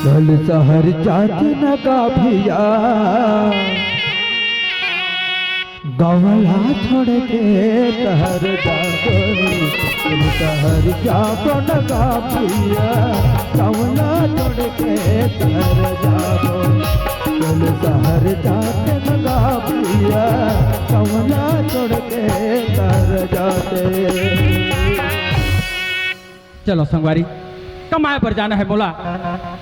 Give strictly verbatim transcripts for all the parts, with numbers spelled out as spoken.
कल शहर जात न का भैया, गवला छोड़ के शहर जातो। कल शहर जातो न का भैया, गवला छोड़ के शहर जातो। कल शहर जात न का भैया, गवला छोड़ के शहर जाते। चलो संगवारी, कमाए बर जाना है मोला।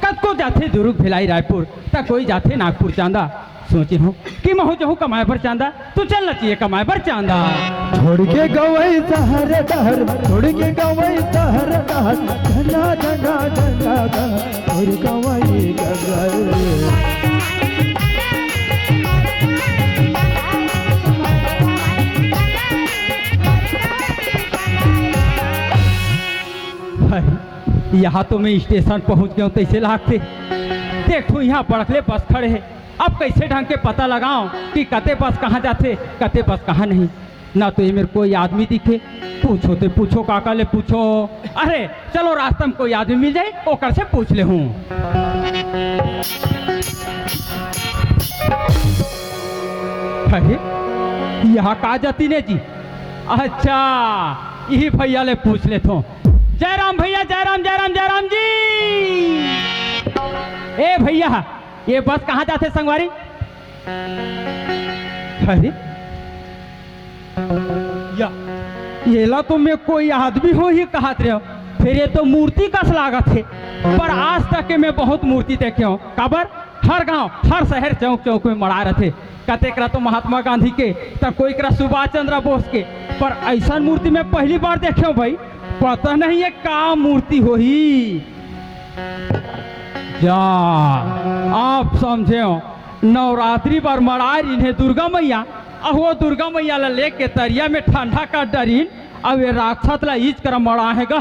कतको जाथे दुरुग, भिलाई, रायपुर, त कोई जाथे नागपुर चांदा। सोचे हूँ कि महू जहूँ कमाए बर चांदा, तू चलना चाहिए कमाए बर चांदा। छोड़ के गवई शहर डहर, छोड़ के गवई शहर डहर, धना धना धना धना, और गवई डहर। भाई, यहाँ तो मैं स्टेशन पहुँच गया हूँ, तैसे लागथे। देखो, यहाँ बड़कले बस खड़े है, अब कैसे ढंग के पता लगाओ कि कते बस कहाँ जाथे, कते बस कहाँ नहीं। ना तो ये मेरे कोई आदमी दिखे, पूछो ते पूछो, काका ले पूछो। अरे चलो, रास्ता में कोई आदमी मिल जाए, ओकर से पूछ ले हूँ। अरे, यहाँ का जाती ने जी? अच्छा, यही भैया ले पूछ लेथो। जय राम भैया, जय राम, जय राम, जय राम जी। ए भैया, ये बस कहाँ जाथे संगवारी? अरे, या, येला तो मैं कोई आदमी हो ही कहत रहे हो, फिर ये तो मूर्ति कस लागत है। पर आज तक के मैं बहुत मूर्ति देखे हूँ। काबर? हर गांव, हर शहर, चौक चौक में मड़ा रथे। कतेक रा तो महात्मा गांधी के, त कोई करा सुभाष चंद्र बोस के, पर ऐसा मूर्ति मैं पहली बार देखे हूँ भाई। पता नहीं ये का मूर्ति होही। जा, आप समझे हो, नवरात्रि बर मड़ाय रहिन हे दुर्गा मैया, अउ वो दुर्गा मैया ला लेके तरिया में ठंडा कर डरिन, अउ ये राक्षस ला ईच करा मड़ाय हे गा।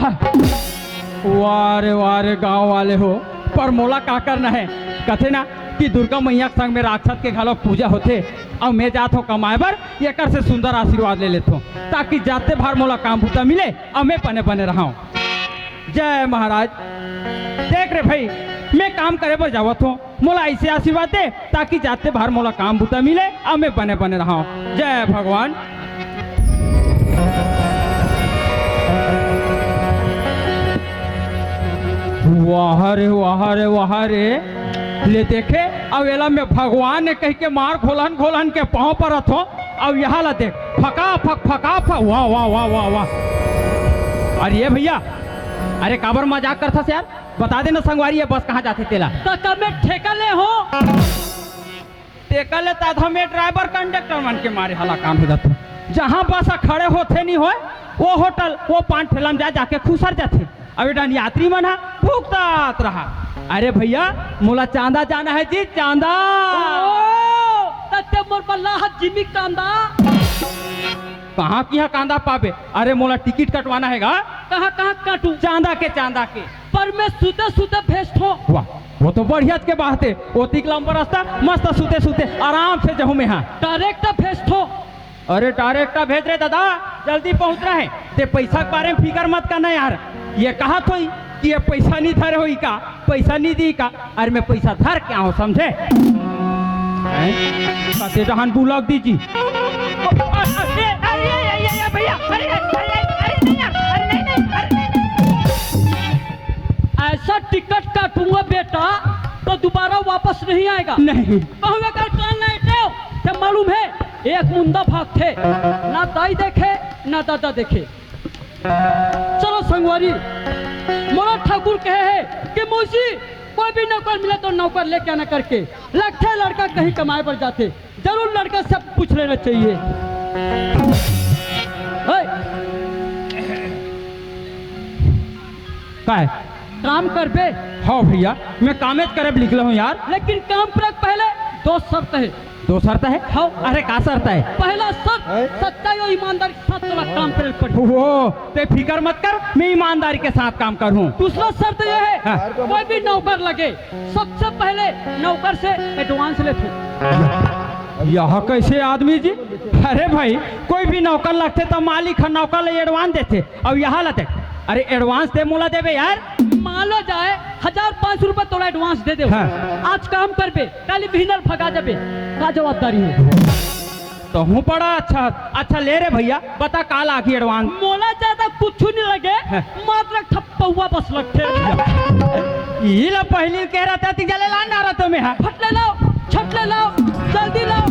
वाह रे वाह रे गाँव वाले हो, पर मोला का करना है? कथे ना कि दुर्गा मैया के संग में राक्षस के घलो पूजा होथे, अउ मैं जात हो कमाए बर, एकर से सुंदर आशीर्वाद ले लेथो, ताकि जाते भार मोला काम बूता मिले, अउ मैं बने बने रहूं। जय महाराज। देख रे भाई, मैं काम करे बर जावत हूँ, मोला ऐसे आशीर्वाद दे, ताकि जाते भार मोला काम बूता मिले, अउ मैं बने बने रहूं। जय भगवान। वाह रे, वाह रे, वाह रे। ले देखे, अउ एला मैं भगवान ने कह के मार घोलन घोलन के पाँव परत हो। अउ यहाँ ला देख, फका फक, फका फक, वाह, वाह, वाह, वाह, वाह। अरे ये भैया, अरे काबर मजाक करथस यार? बता दे ना संगवारी, ये बस कहाँ जाथे तेला। त का मैं ठेका ले हो? तेकर ले त आधा में ड्राइवर कंडक्टर मन के मारे हला काम हो जाथे। जहाँ बस खड़े होथे नहीं होय, वो होटल, वो पान ठेला में जा, जाके खुसर जाथे। अब एडन यात्री मन ह भुगतात रहा। अरे भैया, मोला चांदा जाना है जी, चांदा। ओ, तत्ते मोर बल्ला ह जिमी कांदा। कहाँ किहाँ कांदा पाबे? अरे मोला टिकट कटवाना है गा। कहाँ, कहाँ काटू? चांदा के, चांदा के। पर मैं सुते सुते भेजथो। वाह, वो तो बढ़िया के बात है। ओतिक लंबा रास्ता, मस्त सुते सुते आराम से जहूँ मैं हा। डायरेक्ट भेजथो। अरे डायरेक्ट भेज रे दादा, जल्दी पहुँच रहा है। ते पैसा के बारे में फिकर मत करना यार। ये कहा थोई कि ये पैसा नहीं धरे होई का, पैसा नहीं दी का। अरे मैं पैसा धर के आऊँ, समझे? हैं? कते डहान बुलक दी जी। अरे, अरे, अरे, अरे, अरे, भैया, अरे, अरे, अरे, अरे, नहीं यार, अरे, नहीं, नहीं, अरे, नहीं, नहीं। ऐसा टिकट काटूंगा बेटा, तो दोबारा वापस नहीं आएगा। नहीं। कहूँ अगर कान नहीं टेव, तो मालूम है, एक मुंदा भागथे, ना दाई देखे, ना दादा देखे। चलो संगवारी, मोला ठाकुर कहे है कि मौसी, कोई भी नौकर मिले तो नौकर लेके आना करके। लगथे लड़का कहीं कमाए बर जाथे, जरूर लड़का से पूछ लेना चाहिए। ओए! का है? काम करबे? हाँ भैया, मैं कामेच करे निकला हूँ यार। लेकिन काम पर पहले दो शर्त है। दो शर्त है? हाँ। अरे का शर्त है? पहला शर्त, हैं? सच्चाई और ईमानदारी के साथ तोला काम करे पड़ी। वो, ते फिकर मत कर, मैं ईमानदारी के साथ काम करूँ। दूसरा शर्त यह है, हाँ। कोई भी नौकर लगे, सबसे पहले नौकर से एडवांस लेथे। यह कैसे आदमी जी? अरे भाई, कोई भी नौकर लगथे त मालिक ह नौकर ले एडवांस देथे। अब यहाँ ला देख, अरे एडवांस दे मोला देबे यार। मान लो जाए, हजार पाँच सौ रुपया तोला advance दे देव। हाँ। आज काम करबे, काली बिहनल भगा जाबे, का जवाबदारी हे? तहूँ बड़ा अच्छा। अच्छा ले रे भैया, बता का लागही advance? मोला ज्यादा कुछु नहीं लगे, हाँ। मात्र एक ठप पौवा बस लगथे। ई ला पहिली कहे रहते त जले ला ना रहतो में हा। फट ले लाव, छट ले लाव, जल्दी लाव।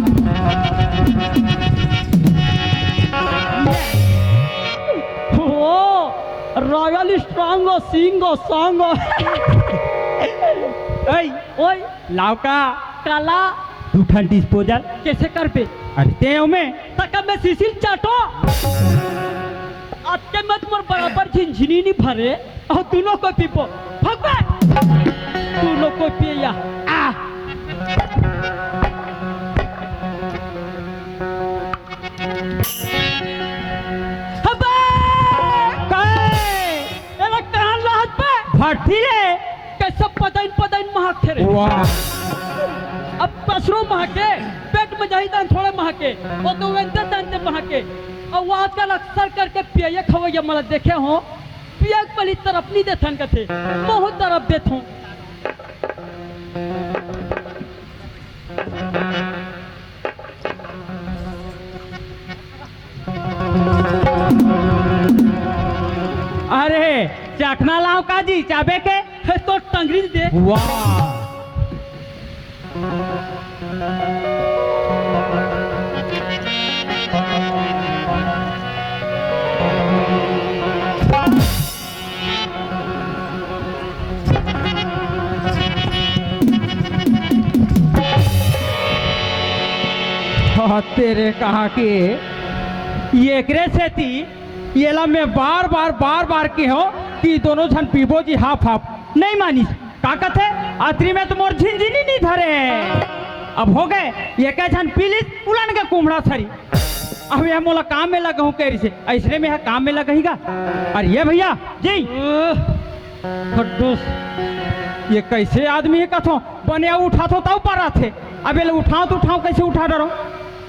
ओ, Royal Strong, Singo, Songo। ओए, ओए। लाव का? काला। दू ठन disposal। कैसे करबे? अरे ते ओमे। तका मैं सीसील चाटो। अतके मत मोर बराबर झिनझिनी नहीं भरे। अउ दूनों कोई पीबो। भगवान। दूनों कोई पिए या। आ। अबे! काय? एला कहाँ लात बे? भट्ठी रे। कैसे पदइन पदइन महकथे रे? वाह। अब पसरो महके, पेट में जाही तहन थोड़े महके, वो तो वेंते तहन ते महके। अउ आजकल अक्सर करके पियइया खवइया मन ला देखे हों, पिया के पहली तरफ नहीं देथन कथे, महूँ तरफ देथों। अरे, चखना लाव का जी, चाबे के? हे, तो टंगरी दे। वाह। हाँ, तेरे कहाँ के, एकरे सेती एला मैं बार-बार, बार-बार केहों कि दोनों झन पीबो जी हाफ-हाफ, नहीं मानिस। का कथे? अतरी में तो मोर झिनझिनी नहीं धरे। अब हो गे, एके झन पी लिस, उलन के कुम्हड़ा सरी। अब ये मोला काम में लगहूँ कह रहिसे, अइसने में हा काम में लगही गा। अरे ये भैया जी, ओह, खड्डूस। ये कैसे आदमी हे कथों, बने उठाथों तब पर आथे। अब एला उठाओ तो उठाओ, कैसे उठा डरो?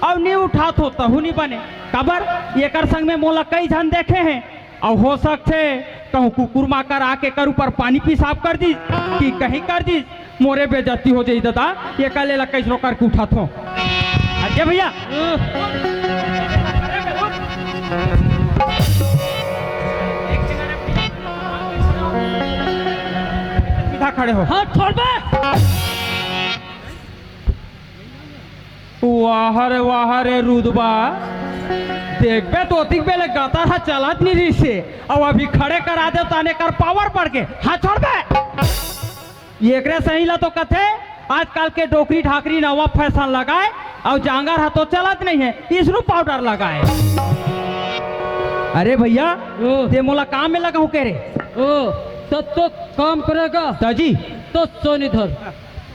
अउ नहीं उठाथों तहू नहीं बने। काबर? एकर संग में मोला कई झन देखे हें। अउ हो सकथे कहूँ कुकुर माकर आके एकर ऊपर पानी पेशाब कर दिस कि कहीं कर दिस, मोरे बेइज्जती हो जाही दादा, एकर ले ला कइसनो करके उठाथों। अरे भैया। सीधा खड़े हो। हाथ छोड़ बे। वाह रे, वाह रे रुदबा, देखबे तो ओतिक बेले गतर ह चलत नहीं रहिसे, अउ अभी खड़े करा दे तहन एकर पावर बढ़ गे। हाथ छोड़ बे। एकरे सही ला तो कथे, आजकल के डोकरी ढाकरी नवा फैशन लगाए, अउ जांगर ह तो चलत नहीं हे, इसरू पाउडर लगाए। अरे भैया, ओ। ते मोला काम में लगहूँ कह रे। ओ, तब तो काम करेगा। ताजी। तो सोनी धर।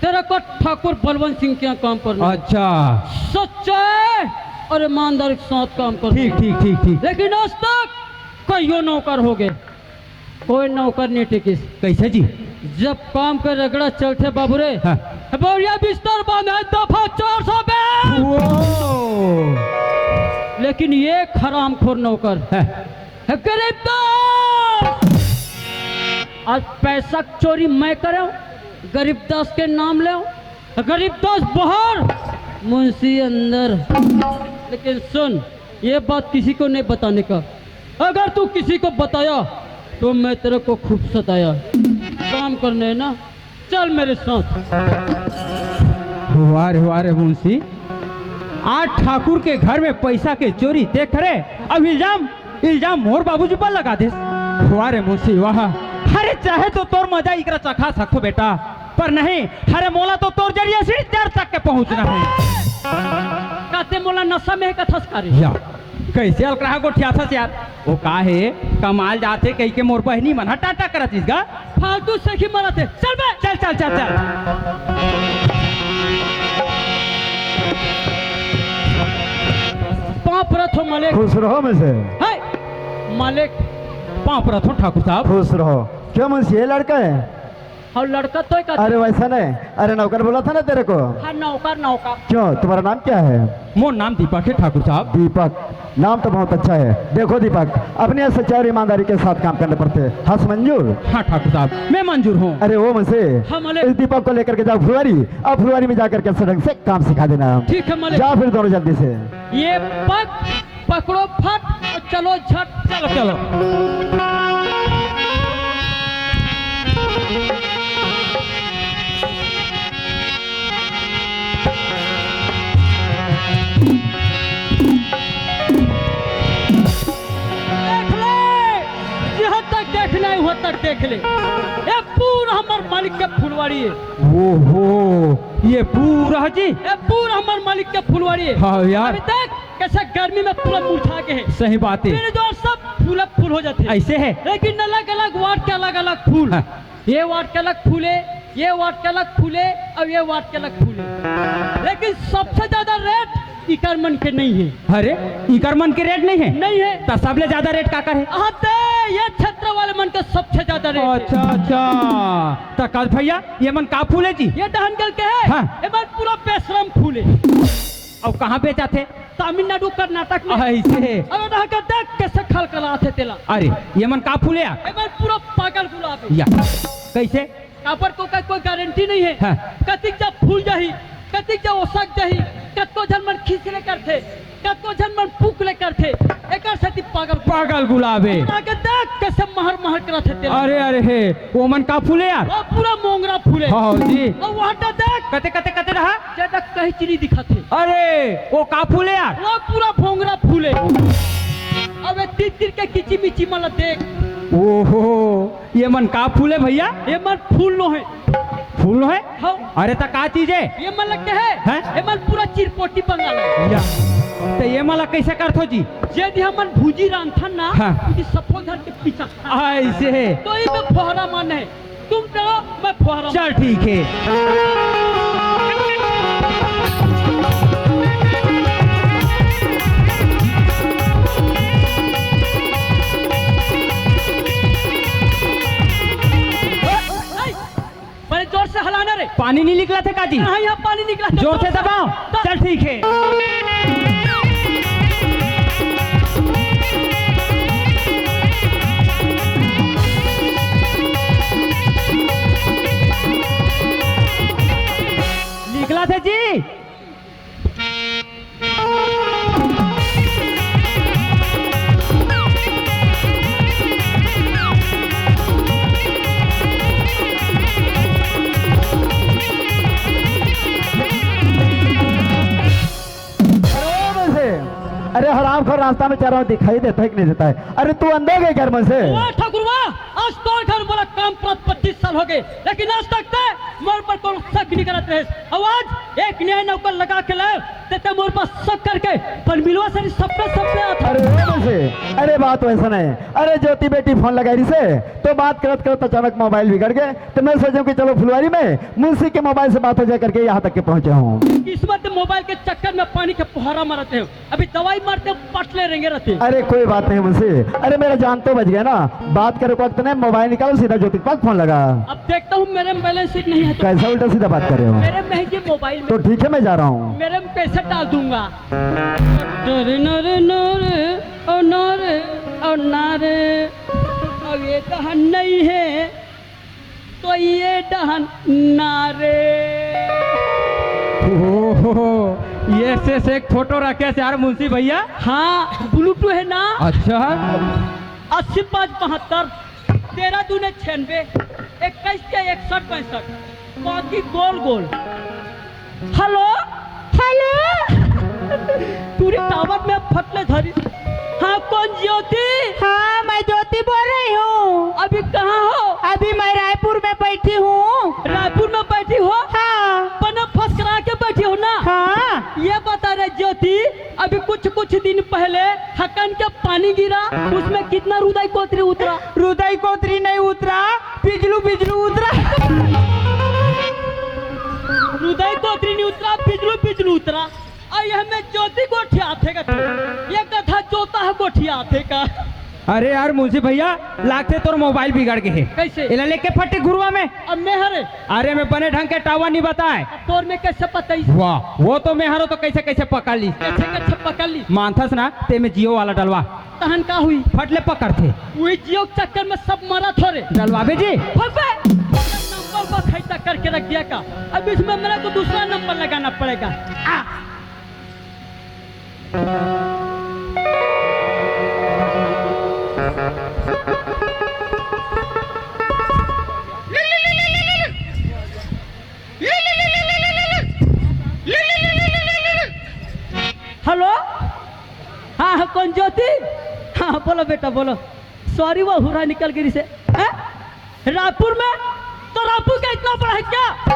तेरे को ठाकुर बलवंत सिंह के यहाँ काम करना है। अच्छा। सच्चाई और ईमानदारी के साथ काम करना है। ठीक, ठीक, ठीक, ठीक। लेकिन आज तक कइयो नौकर हो गे, कोई नौकर नहीं टिकिस। कैसे जी? जब काम के रगड़ा चलथे बाबू रे, हाँ। बउरिया बिस्तर बंद है, दफा चार सौ बे। वो। लेकिन ये हरामखोर नौकर हाँ। गरीब दास, आज पैसा के चोरी मैं करेंव, गरीब दास के नाम लेंव, गरीब दास बाहर, मुंशी अंदर। लेकिन सुन, ये बात किसी को नहीं बताने का, अगर तू किसी को बताया तो मैं तेरे को खूब सताया। काम करने है ना, चल मेरे साथ। वाह रे, वाह रे मुंशी, आज ठाकुर के घर में पैसा के चोरी देख रे, अब इल्जाम, इल्जाम मोर बाबूजी पर लगा देस। वाह रे मुंशी वाह। अरे चाहे तो तोर मजा इकरा चखा सकथों बेटा, पर नहीं, अरे मोला तो तोर जरिए सीढ़ी दर तक के पहुंचना है। काते मोला नशा में कथस करे। या। कैसे अलकरहा गोठियाथस यार? वो का हे, कमाल जाथे कहिके मोर बहिनी मन ह टाटा करत रहिस गा। फालतू सखी मरत हे। चल बे। चल, चल, चल, चल। पाँव परत हों मालिक। खुश रहो में से। हे, मालिक। पाँव परत हों ठाकुर साहब। खुश रहो। क्यों मुंशी, ये लड़का है? अउ लड़का तो एक अरे वैसा नहीं, अरे नौकर बोला था ना तेरे को। हाँ, नौकर, नौकर। क्यों, तुम्हारा नाम क्या है? मोर नाम दीपक है ठाकुर साहब। दीपक, नाम तो बहुत अच्छा है। देखो दीपक, अपने सच्चाई और ईमानदारी के साथ काम करने पड़ते हैं। हस मंजूर? हाँ ठाकुर साहब, मैं मंजूर हूँ। अरे वो मुंशी, हाँ, मलिक। इस दीपक को लेकर के जाओ फुलवारी, और फुलवारी में जाकर के अच्छे ढंग से काम सिखा देना। ठीक है मलिक। जाओ फिर दोनों जल्दी से। ये पक पकड़ो फट और चलो झट। चलो, चलो। देख ले, जहाँ तक देखना है, वहाँ तक देख ले। ये पूरा हमार मालिक के फुलवारी है। ओहो, ये पूरा जी? ये पूरा हमार मालिक के फुलवारी है। हाँ यार। अभी देख, कैसे गर्मी में पूरा मुरझा के है। सही बात है। मेरे जो सब फूल फूल हो जाते हैं। ऐसे है। लेकिन अलग-अलग वार्ड के अलग-अलग फूल। हाँ। ये वार्ड के अलग फूल है, ये वार्ड के अलग फूल है और ये वार्ड के अलग फूल है। लेकिन सबसे ज्यादा रेट इकर मन के नहीं है। अरे, इकर मन के रेट नहीं है? नहीं है। तो सबले ज्यादा रेट काकर है? हाँ, ते ये क्षेत्र वाले मन के सबसे ज्यादा रेट है। अच्छा, अच्छा। तो कल भैया, ये मन का फूल है जी? ये डहन गल के है। हाँ। ये मन पूरा बेशरम फूल है। अउ कहाँ बेचाथे? तमिलनाडु, कर्नाटक में। ऐसे। अरे, रह के देख, कैसे खलखलाथे तेला। अरे, ये मन का फूल हे यार? ये मन पूरा पागल गुलाब है। या, कैसे? काबर को का कोई गारंटी नहीं है। हाँ। कतिक जब फूल जाही, कतिक जब ओसक जाही, कतको झन मन खींच ले करथे, कतको झन मन पुक ले करथे, एकर सेती पागल गुलाब। पागल गुलाब है। रह के देख, कैसे महर महर करथे तेला। अरे, अरे हे, वो मन का फूल हे यार? वो पूरा मोंगरा फूल है। हाँ, हाँ जी। और वहाँ का देख। कते, कते, कते रहा? ज्यादा कहीं चीनी दिखाथे। अरे, वो का फूल हे यार? वो पूरा भोंगरा फूल है। अबे तीर तीर के किची मिची मन ला देख। ओहो, ये मन का फूल है भैया? ये मन फूल नो है। फूल नो है? हाँ। अरे, त का चीज है? ये मन लगते है? हैं? ये मन पूरा चिरपोटी बंगाल है। या। तो ये मन ला कैसे करथो जी? जे दी हमन भूजी रांधथन ना, हाँ। उदी सफो धर के पीछा। ऐसे। तो ये तो फोहरा मन है। तुम डरो, मैं फुहारा। चल, ठीक है। बड़े जोर से हलाना रे। पानी नहीं निकला थे काजी? हाँ, यहाँ पानी निकला था, जोर से दबाओ। चल, ठीक है। निकला थे जी। अरे ओ मुंशी, अरे हरामखोर, रास्ता में चल रहा हूँ, दिखाई देता है कि नहीं देता है? अरे तू अंधे हो गए घर में से? वाह ठाकुर वाह, आज तोर घर मोला काम प्राप्त पच्चीस साल हो गए, लेकिन आज तक ते मोर पर कोनो शक नहीं करत रहे। अउ आज एक नया नौकर लगा के लाए, ते, ते मोर पर शक करके पर मिलवा से सबके सबके आता। अरे ओ मुंशी, अरे बात वैसा नहीं। अरे ज्योति बेटी फोन लगाई रही से, तो बात करत करत अचानक मोबाइल बिगड़ गए, तो मैं सोचूं कि चलो फुलवारी में मुंशी के मोबाइल से बात हो जाए करके यहाँ तक के पहुँचे हूँ। किस्मत मोबाइल के चक्कर में पानी के फुहारा मारते हो। अभी दवाई मारते पटले रेंगे रहते। अरे कोई बात नहीं मुंशी, अरे मेरा जान तो बच गया ना। बात करे वक्त ने मोबाइल निकालो, सीधा ज्योति के पास फोन लगा। अब देखता हूँ मेरे में बैलेंस ही नहीं है तो। कैसा उल्टा सीधा बात कर रहे हो? मेरे में है ये मोबाइल में। तो ठीक है, मैं जा रहा हूँ। मेरे में पैसा डाल दूंगा। डरे न रे न रे, ओ न रे, ओ न रे, अब ये तो हम नहीं है। तो ये डहन ना रे। ओहो, ये से, से एक फोटो रखे से यार मुंशी भैया। हाँ, ब्लूटूथ है ना। अच्छा। अस्सी पाँच बहत्तर, तेरह दूने छियानवे, इक्कीस के इकसठ पैंसठ, बाकी गोल गोल। Hello, hello. पूरी टावर में फटले धरी। हाँ, कौन ज्योति? हाँ, मैं ज्योति बोल रही हूँ। अभी कहाँ हो? अभी मैं रायपुर में बैठी हूँ। रायपुर में बैठी हो? हाँ। बना फसकरा के बैठी हो ना? हाँ। ये बता रहे ज्योति, अभी कुछ कुछ दिन पहले हकन के पानी गिरा, उसमें कितना रुदाई कोतरी उतरा? रुदाई कोतरी नहीं उतरा, बिजलू बिजलू उतरा। रुदाई कोतरी नहीं उतरा, बिजलू बिजलू उतरा। अउ ये में ज्योति गोठियाथे का, ये गधा जोता है गोठियाथे का। अरे यार मुंशी भैया, लागथे तोर मोबाइल बिगड़ गे हे। कइसे? एला लेके फटे घुरवा में। अब मैं हरे। अरे मैं बने ढंग के टावर नहीं बताए। अब तोर में कइसे पता ही? वाह, वो तो मैं हरो तो कइसे कइसे पकड़ ली। कइसे कइसे पकड़ ली? मानथस ना, ते में जियो वाला डलवा। तहन का हुई? फट ले पकड़थे। वही जियो के चक्कर में सब मरा थोरे। डलवाबे जी। फट बे। नंबर पर खैता करके रख दिया का। अब इसमें मेरे को दूसरा नंबर लगाना पड़ेगा। आ। हेलो। हाँ हाँ, कौन ज्योति? हाँ बोलो बेटा बोलो। सॉरी, वो हुरा निकल गिरी से। हैं? रायपुर में? तो रायपुर का इतना बड़ा है क्या?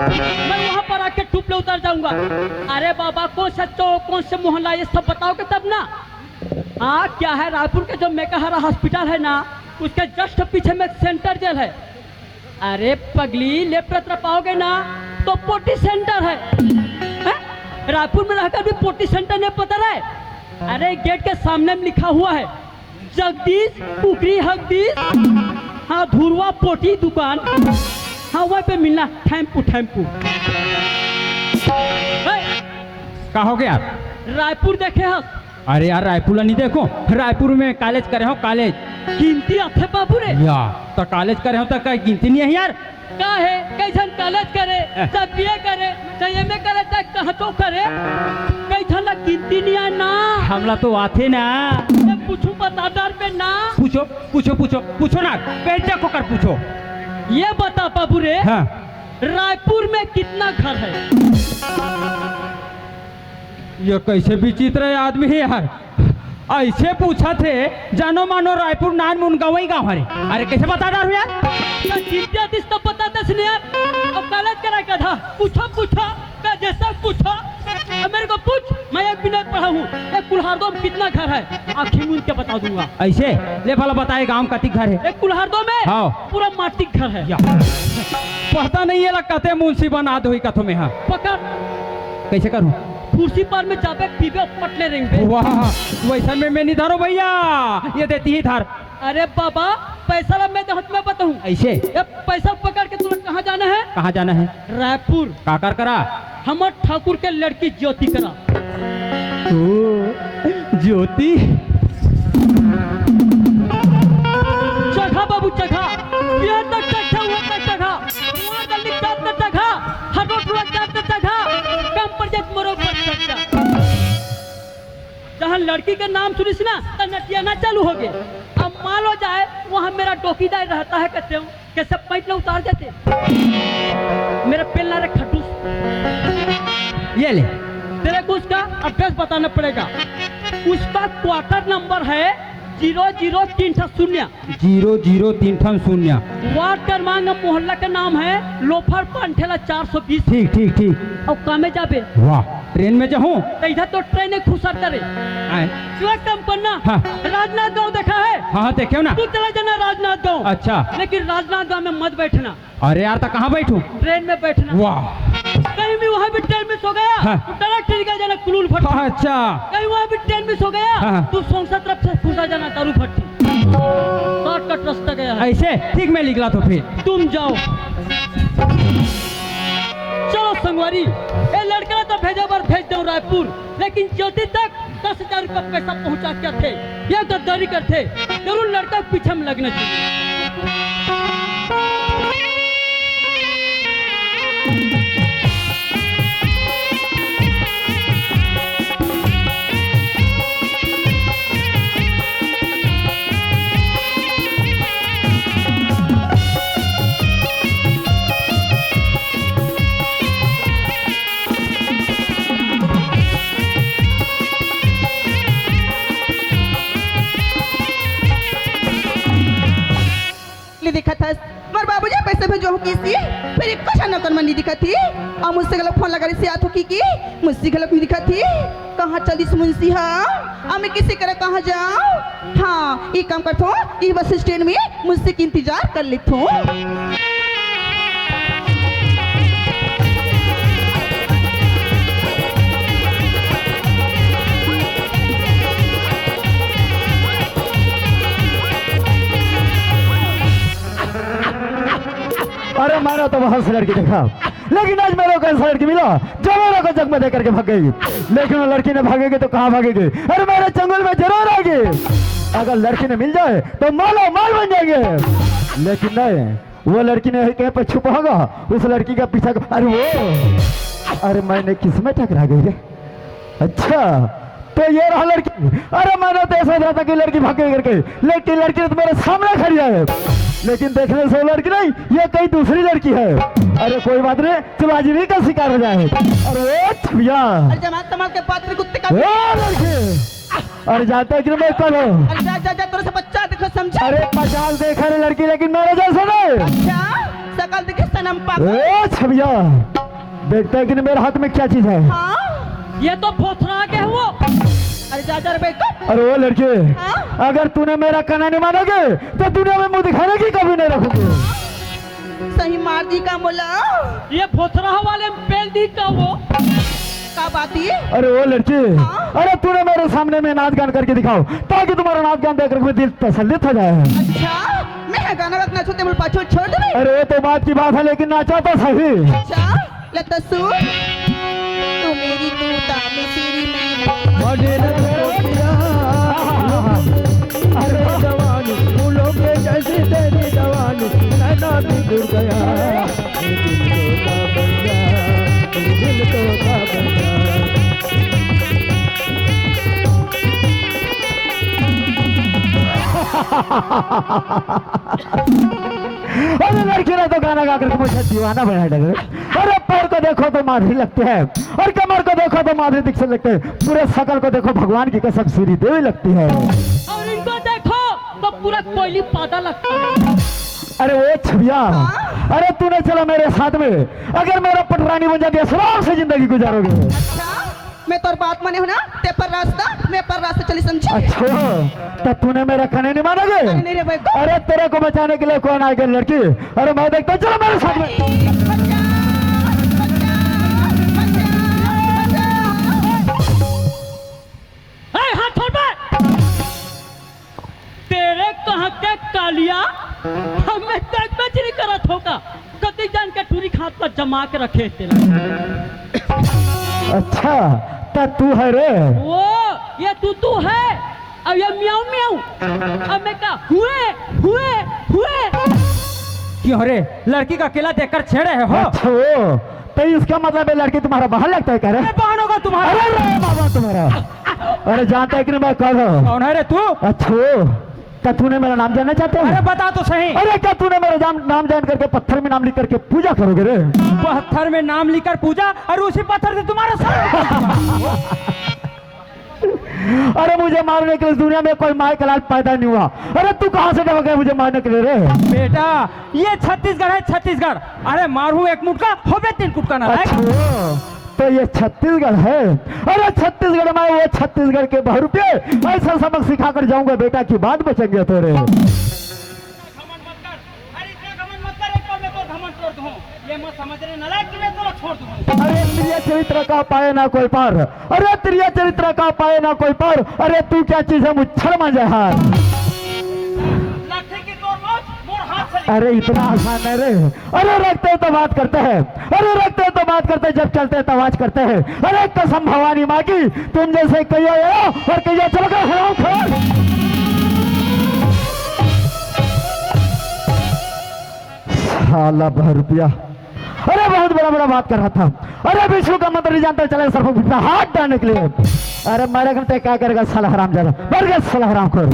मैं वहां पर आके टूप ले उतर जाऊंगा। अरे बाबा, कौन सा चौक, कौन से मोहल्ला, ये सब बताओगे तब ना। हाँ, क्या है, रायपुर के जो मेकाहारा हॉस्पिटल है ना, उसके जस्ट पीछे में सेंटर जेल है। अरे पगली, लेफ्ट तरफ आओगे ना, तो पोटी सेंटर है। हैं? रायपुर में रहकर भी पोटी सेंटर नहीं पता रहे? अरे गेट के सामने में लिखा हुआ है, जगदीश कुकरी हगदीश, हाँ, धुरवा पोटी दुकान, हाँ, वहीं पे मिलना। थैम्पू, थैम्पू। हे, का हो गया? रायपुर देखे हस? अरे यार, रायपुर ला नहीं देखो, रायपुर में कॉलेज करे हो, कॉलेज। गिनती आथे बाबू रे। या, तो कॉलेज करे हो तो का गिनती नहीं है यार? का हे, कई झन कॉलेज करे, हैं। चाहे बीए करे, चाहे एमए करे, चाहे कहाँ तो करे, कई झन ला गिनती नहीं आय ना। हमला तो आथे ना। मैं पूछूं बता डर पे ना। पूछो, पूछो, पूछो, पूछो ना, बेइज्जत होकर पूछो। ये बता बाबू रे, हाँ। रायपुर में कितना घर है? ये कैसे विचित्र आदमी है यार। ऐसे पूछत हे, जानो मानो रायपुर नान मुन गवई गाँव हरे। अरे कैसे बता डारू यार? तो चिंता दिस तो बता दस ने यार। अब गलत करा गधा। पूछो, पूछो, का जैसा पूछो। अब मेरे को पूछ, मैं एक भी नहीं पढ़ा हूँ। एक कुल्हारदो में कितना घर है? आँखी मूंद के बता दूंगा। ऐसे? ले भला बताए गाँव कति घर है? एक कुल्हारदो में हाँ। पूरा माटी घर है। या। पता नहीं ये ला कते मुंशी बना दो ही कथो में हाँ। पकड़। कैसे करूँ? कुर्सी पर में जाबे पीबे पटले रेंगबे। वाह, वैसन में मैं नहीं धरो भैया, ये देती ही धर। अरे बाबा, पैसा ला मैं देहूं त मैं बताऊं। ऐसे? ये पैसा पकड़ के तुरंत कहाँ जाना है? कहाँ जाना है? रायपुर। काकर करा? हमर ठाकुर के लड़की ज्योति करा। ओ, ज्योति। चघा बाबू चघा, ये तक चघा, वो तक चघा, वो गली जात तक चघा, हर रोड रोड जात तक चघा, कम पड़ जात मोरो पर चघा। जहाँ लड़की के नाम सुनिस ना, त नटियाना चालू हो गए। अब मान लो जाए, वहाँ मेरा डोकीदार रहता है, कहते हो, कैसे पैंट ना उतार देते? मेरे पेल ना रे खटूस। ये ले। तेरे को उसका एड्रेस बताना पड़ेगा। उसका क्वार्टर नंबर है जीरो जीरो तीन ठा शून्य। जीरो जीरो तीन ठन शून्य। वार्ड क्रमांक मोहल्ला का नाम है लोफर पान ठेला चार सौ बीस। ठीक, ठीक, ठीक। और कामे जाबे? वाह, ट्रेन में जाहूँ? तो इधर तो ट्रेन एक खुसरता रे। आए। तू एक काम करना। हाँ। राजनांदगांव देखा है? हाँ, हाँ, देखे हो ना। तू चला जाना राजनांदगांव। अच्छा। लेकिन राजनांदगांव में मत बैठना। अरे यार, तो कहाँ बैठूं? ट्रेन में बैठना। वाह। कहीं भी वहाँ भी ट्रेन में सो गया, हाँ। तो डायरेक्ट चली गया जाना कुलूल भट्टी। अच्छा। कहीं वहाँ भी ट्रेन में सो गया, हाँ, हाँ। तो संसद तरफ से घुसा जाना दारू भट्टी। शॉर्टकट रास्ता गया है। ऐसे? ठीक, मैं निकला तो फिर। तुम जाओ। चलो संगवारी, ए लड़का तो भेजा बर भेज दो रायपुर, लेकिन ज्योति तक दस हजार रुपया पैसा पहुंचा के थे, ये गद्दारी करथे, जरूर लड़का के पीछे में लगना चाहिए। ले देखत हस, मोर बाबूजी पैसा भेजो हो किसी, फिर एको झन नौकर मन नहीं दिखत ही। अउ मुंशी घलोक फोन लगा रिहिसे आत हो कि, कि मुंशी घलोक नहीं दिखत ही। कहाँ चलिस मुंशी हा? अउ मैं किसे करा कहाँ जाऊँ? हाँ, एक काम करथों, ये बस स्टैंड में मुंशी के इंतजार कर लेथों। तो बहुत सी लड़की देखा, लेकिन आज मेरे को ऐसा लड़की मिला जो मेरे को चकमा दे करके भाग गई। लेकिन वो लड़की ने भागेगी तो कहाँ भागेगी? अरे, मेरे चंगुल में जरूर आएगी। अगर लड़की ने मिल जाए तो माला माल बन जाएंगे। लेकिन नहीं, वो लड़की ने कहीं पे छुपा होगा, उस लड़की का पीछा कर-, अरे वो, अरे, मैंने किस में टकरा गई रे? अच्छा, तो ये रहा लड़की। अरे, मैंने तो ऐसा सोचा था कि लड़की भाग गई करके, लेकिन लड़की तो मेरे सामने खड़ी है। लेकिन देखने से वो लड़की नहीं, ये कहीं दूसरी लड़की है। अरे, कोई बात नहीं, चलो आज इन्हीं का शिकार हो जाए। अरे, ओ भैया। अरे, जमात तमाल के पात्र कुत्ते का। ए लड़की, अरे, जानते हो कि मैं कौन हूँ? अरे, जा, जा, जा, तेरे से बच्चा देखो, समझा? अरे, पचास देखा रे लड़की, लेकिन मेरे जैसे नहीं। अच्छा, शकल दिखे सनम पागल। ए छबिया, देखते हैं कि मेरे हाथ में क्या चीज है। हाँ? ये तो फोथरा के हुआ। अरे, जा, जा रे बेटा। अरे, ओ लड़की, हाँ? अगर तूने मेरा कहना नहीं मानोगे, तो दुनिया में मुंह दिखाने की कमी नहीं रखूंगी। सही मार दी का मोला। ये फोथरा वाले में पेल दी का वो। का बात है? अरे, ओ लड़की, हाँ? अरे, तूने मेरे सामने में नाच गान करके दिखाओ, ताकि तुम्हारा नाच गान देख करके मेरा दिल तसल्लित हो जाए। अच्छा, मैं गाना गाना छूते मुझे पाछो छोड़ दे। अरे, वो तो बात की बात है, लेकिन नाचा तो सही। अच्छा, ले तो सुन। तू मेरी तूता, मैं तेरी मैना। बड़े रंग कोटिया, अरे जवानी, फूलों के जैसी तेरी जवानी, नैना भी जुड़ गया। दिल तोता बन जा, दिल तोता बन जा। अरे लड़की ने तो गाना गा करके मुझे दीवाना बना डाला। अरे पैर को देखो तो माधुरी लगती है, और कमर को देखो तो माधुरी दीक्षित लगते हैं, पूरे शकल को देखो भगवान की कसम श्री देवी लगती है। और इनको देखो तो पूरा कोयली पादा लगता है। अरे ओ छबिया, अरे तूने चलो मेरे साथ में, अगर मेरा पटरानी बन जाती है, आराम से जिंदगी गुजारोगे। अच्छा, मैं तोर बात माने हूँ ना, ते पर रास्ता, मैं पर रास्ता चली, समझी? अच्छा, तो तूने मेरा कहने नहीं मानोगे? अरे नहीं रे भाई, कौन? अरे तेरे को बचाने के लिए कौन आएगा लड़की? अरे मैं देखता हूँ, चलो मेरे साथ में। बचा, बचा, बचा, बचा। ए, हाथ छोड़ बे। तेरे कहाँ के कालिया, हमें तक बजरी करत होगा। कति जान के टूरी खात पर जमा के रखे तेला। अच्छा, त तू है रे? वो, ये तू तू है, अब ये म्याऊ म्याऊ, अब मैं का हुए, हुए, हुए। क्यों रे, लड़की का अकेला देखकर छेड़े है हो? अच्छा, वो, तो इसका मतलब है लड़की तुम्हारा बहन लगता है, कह रहे? अरे, बहन होगा तुम्हारा। अरे रे बाबा तुम्हारा। अरे जानता है कि नहीं मैं कौन हूँ? कौन है रे तू? अच्छा, क्या तूने मेरा नाम जानना चाहते हो? अरे बता तो सही। अरे क्या तूने मेरा नाम, नाम जान करके पत्थर में नाम लिख करके पूजा करोगे रे? पत्थर में नाम लिखकर पूजा और उसी पत्थर से तुम्हारा सर। अरे मुझे मारने के लिए दुनिया में कोई माई का लाल पैदा नहीं हुआ। अरे तू कहाँ से टपक गया मुझे मारने के लिए रे? बेटा, ये छत्तीसगढ़ है, छत्तीसगढ़। अरे मारू एक मुटका, होबे तीन कुटका ना। अच्छा, तो ये छत्तीसगढ़ है। अरे छत्तीसगढ़ में वो छत्तीसगढ़ के बहरूपे ऐसा सबक सिखा कर जाऊंगा बेटा कि बाद बचेंगे तेरे। घमंड मत कर। अरे इतना घमंड मत कर, एक बार मैं तो घमंड तोड़ दूं। ये मत समझ रहे नालायक कि मैं तो छोड़ दूं। अरे प्रिय चरित्र का पाए ना कोई पार, अरे प्रिय चरित्र का पाए ना कोई पार, अरे तू क्या चीज है मुच्छर मांझेहार। लाठी की तोड़ नोच, मोर हाथ से। अरे इतना आसान है रे। अरे रखते हैं तो बात करते हैं, अरे रखते हैं तो बात करते हैं, जब चलते हैं तो आवाज करते हैं। अरे कसम भवानी माँ की, तुम जैसे कहिया आया और कहिया चला गया, हराम खोर। साला बहरूपिया, अरे बहुत बड़ा बड़ा बात कर रहा था। अरे विष्णु का मंत्र नहीं जानता, चले सर्प हाथ डालने के लिए। अरे मारे करते क्या करेगा साला हराम ज्यादा, मर गया साला हराम खोर।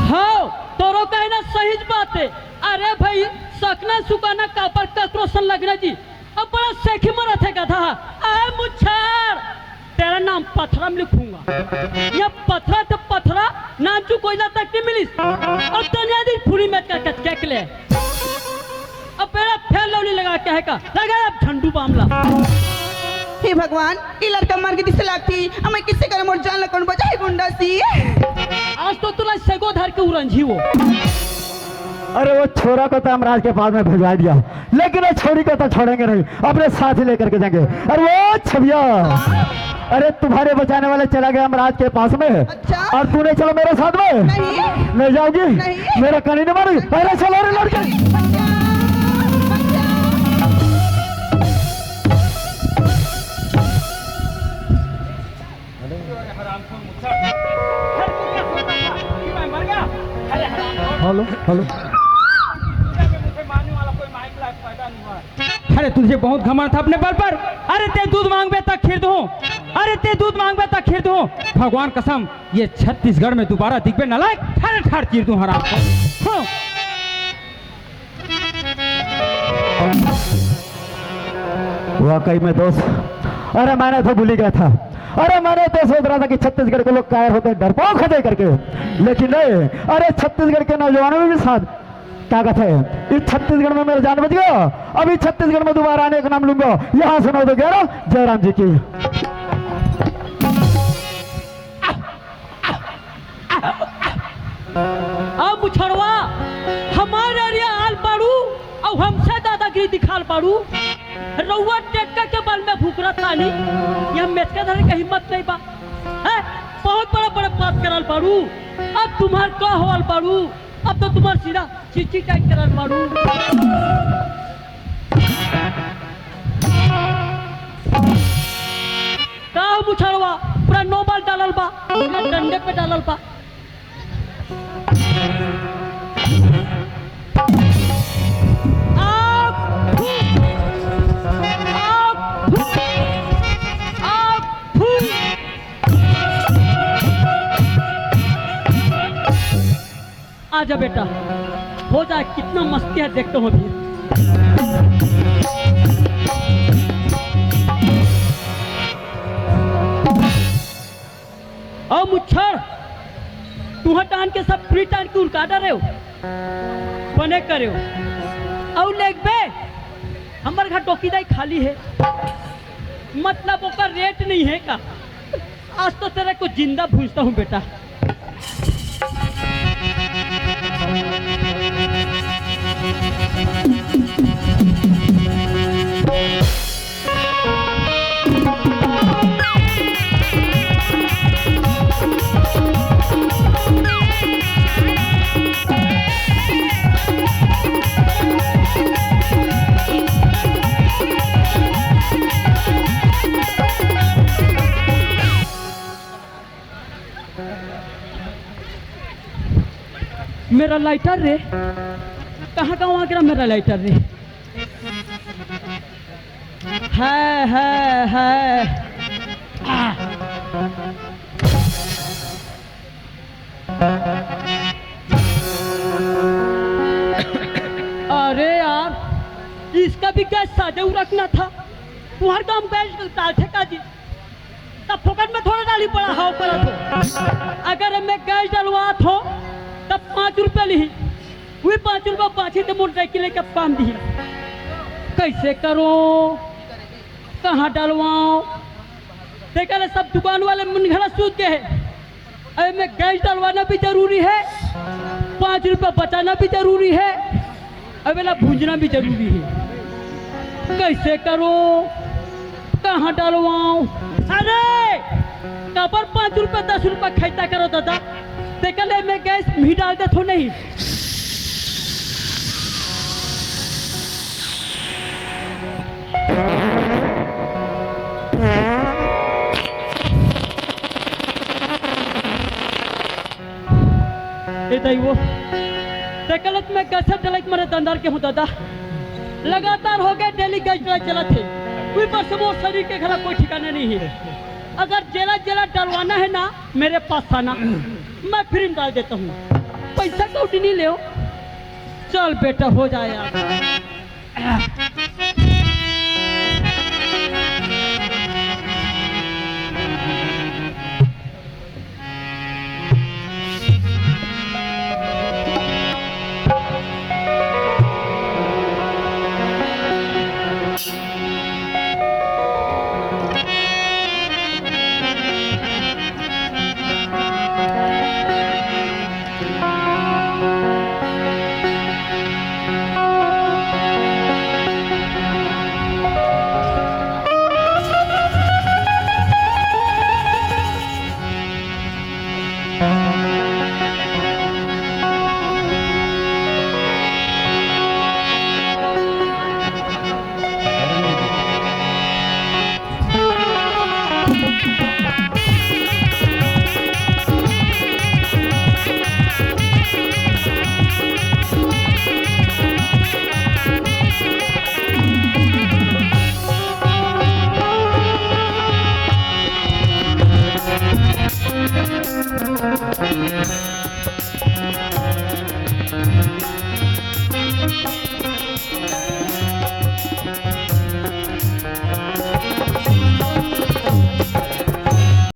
हाँ, तोरो कहना सही बात है। अरे भाई, सकना सुकाना कापर ककरो सन लगना जी। अब बड़ा सेखी मरत है गधा। आए मुच्छर, तेरा नाम पथरा में लिखूंगा। ये पथरा तो पथरा, नाम चू कोयला तक नहीं मिलिस। और दुनिया दी फुली में का कचके के ले। अब बेड़ा फेर लौली लगा के है का? लगा अब झंडू बामला। हे भगवान, ये लड़का मर के दिसे लागती। अब मैं किसे करे मोर जान ला कौन बचाए गुंडा सी? आज तो तुला सेगो धर के उरंझी वो। अरे वो छोरा को तो हम राज के पास में भिजवा दिया, लेकिन वो छोरी को तो छोड़ेंगे नहीं, अपने साथ ही लेकर के जाएंगे। अरे वो छबिया, अरे तुम्हारे बचाने वाले चला गया हम राज के पास में, अच्छा? और तूने चलो मेरे साथ में। नहीं। नहीं जाओगी? नहीं। मेरा कनी नहीं मारी। अरे चलो रे लड़के। बच्चा, बच्चा। हेलो। दुनिया में मुझे मानने वाला कोई माइक लायक पैदा नहीं हुआ है। अरे, तुझे बहुत घमंड था अपने बल पर। अरे, ते दूध मांगबे तक खीर दूं। अरे, ते दूध मांगबे तक खीर दूं। भगवान कसम, ये छत्तीसगढ़ में दोबारा दिखबे नालायक, ठाड़ ठाड़ चीर दूं हराम को। हाँ। वाकई में दोस्त, अरे मैंने तो भूल ही गया था। अरे मैंने तो सोच रहा था कि छत्तीसगढ़ के लोग कायर होते हैं, डरपोक होते हैं करके, लेकिन नहीं। अरे छत्तीसगढ़ के नौजवानों में भी साथ, क्या कहते हैं, इस छत्तीसगढ़ में मेरा जान बच गया। अभी छत्तीसगढ़ में दोबारा आने का नाम लूंगा। यहाँ सुना दो ग्यारह जयराम जी की। अब मुछड़वा, हमारे एरिया आल पाड़ू, अउ हमसे दादागिरी दिखाल पाड़ू। रउआ टेक्का के बल में भुकरत तानी, यह मेचका धरे के हिम्मत नहीं बा। हैं? बहुत बड़ा बड़ा बात करल पाड़ू। अब तुम्हार का होल पाड़ू? अब तो तुम्हार सीधा चीची टाइट करल पाड़ू। का हो मुछड़वा, पूरा नौ बाल डालल बा, पूरा डंडे पे डालल बा। आग फूंक, आग फूंक, आग फूंक। आजा बेटा, हो जा, कितना मस्ती है, देखता हूँ अभी। अउ मुच्छर, तुहा टान के सब फ्री टान के उनका डरे हो, बने करे हो। अउ लेगबे, हमर घर डोकी दाई खाली है, मतलब ओकर रेट नहीं है का? आज तो तेरे को जिंदा भूजता हूँ बेटा। मेरा लाइटर रे, कहाँ कहाँ वहाँ गिरा मेरा लाइटर रे? है, है, है। आ। अरे यार, इसका भी गैस साझा रखना था। तुम्हारे काम गैस डालथे का जी? तब फोकट में थोड़ा डाली पड़ा हो, पड़ा हो। अगर मैं गैस डलवात हो, तब पाँच रुपया लिही। वही पाँच रुपया पाछे से मोटरसाइकिल लेके पाम दी। कैसे करो, कहाँ डलवाओ? देखा रे, सब दुकान वाले मन घड़ा सूत गए हैं। अबे में गैस डलवाना भी जरूरी है, पाँच रुपया बचाना भी जरूरी है, अबे ला भूंजना भी जरूरी है। कैसे करो, कहाँ डलवाओ? अरे, काबर पाँच रुपया, दस रुपया खैता करो दादा, देखा ले में गैस भी डाल दे थो नहीं। ए दाई वो, ते गलत में गैस डलत मरे दंदर के हूँ दादा। लगातार हो गए डेली गैस डला चलत है। कोई बस मोर शरीर के घरा कोई ठिकाना नहीं है। अगर जेला जेला डलवाना है ना, मेरे पास आना, मैं फ्री में डाल देता हूँ। पैसा कौड़ी नहीं ले। चल बेटा, हो जाए यार।